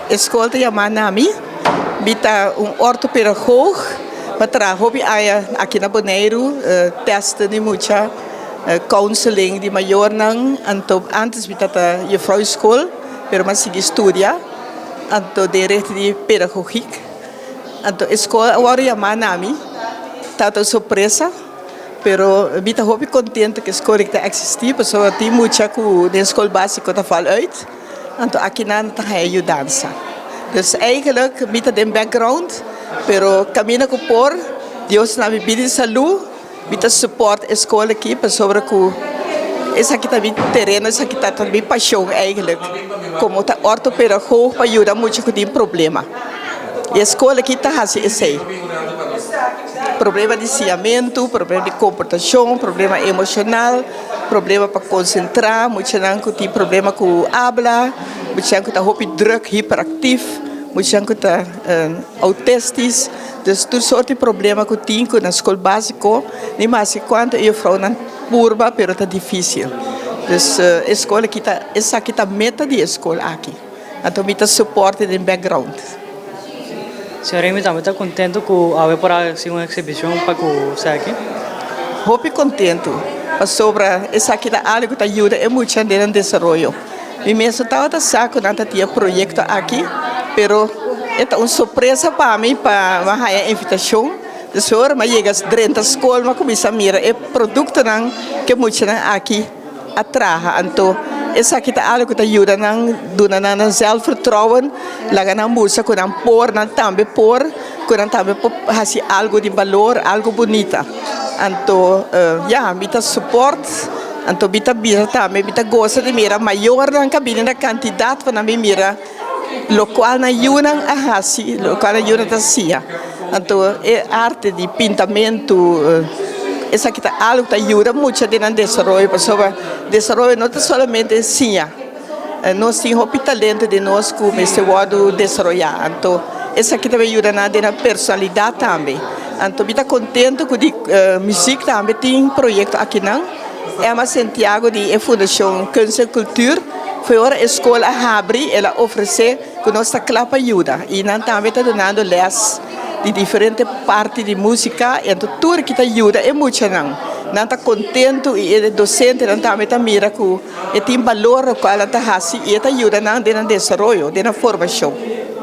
E skol ta yamá na mi. Mi ta un ortopedagoog. Mi a traha hopi aña aki na Boneiru, testen di mucha, counseling di mayornan. Anto antes mi tabata juffrouw skol, pero mi a sigui studia anto den richting di pedagogiek. Anto e skol a wòrdu yamá na mi. Tabata un sorpresa, pero mi ta hopi kontento ku e skol aki ta eksistí pasobra tin mucha ku den skol básiko ta val uit. Anto aki nan ta haña yudansa. Dus eigenlijk mi ta den background, pero kaminda ku por, Dios na mi bida di salú, mi ta support e skol aki pasobra ku esaki ta mi tereno, esaki ta mi pashon eigenlijk, komo ta ortopedagoog pa yuda mucha ku tin problema. I e skol aki ta hasi esei. Problema di siñamentu, problema di komportashon, problema emoshonal. Problema pa konsentrá, muchanan ku tin problema ku abla, muchanan ku ta hopi drùk, hiperaktif, muchanan ku ta outistis. Dus tur sort di problema ku tin ku na skol básiko, ni maske kuantu e yufrounan purba pero ta difísil. Dus e skol aki ta, esaki ta meta di e skol aki. Anto mi ta soporte den background. Señor Amy tambe ta contento cu awe por a haci un exhibicion pa cu esaki? Hopi contento, pasobra esaki ta algo cu ta yuda e mucha den nan desaroyo. Mi mes no tabata sa cu nan ta tin e proyecto aki, pero e ta un sorpresa pa mi pa mi a haya e invitacion. Despues ora mi a yega drenta scol mi a cuminsa mira e productonan cu e muchanan aki a traha. Anto esaki ta algo ku ta yuda nan duna nan nan zelfvertrouwen, laga nan mustra ku nan por, nan tambe por, ku nan tambe por hasi algo di balor, algo bunita. Anto ya, mi ta support, anto mi ta bisa tambe, mi ta gosa di mira mayornan ku a bini na kantidat pa nan bin mira lokual nan yunan a hasi, lokual nan yunan ta siña. Anto e arte di pintamentu, esaki ta algu ku ta yuda mucha den nan desaroyo, pasobra desaroyo no ta solamente siña. Nos tin hopi talento den nos ku mester wòrdu desaroyá. Anto esaki ta yuda nan den nan personalidat tambe. Anto mi ta kontentu ku di muzik tambe tin proyekto akinan. Emma Santiago di e Fundashon Kunst en Cultuur, foi ora e skol a habri el a ofresé ku nos ta kla pa yuda i nan tambe ta dunando lès di diferente parti di músika i anto tur ki ta yuda e muchanan. Nan ta kontentu i e dosentenan tambe ta mira ku e tin balor lokual nan ta hasi i e ta yuda nan den nan desaroyo, den nan formashon.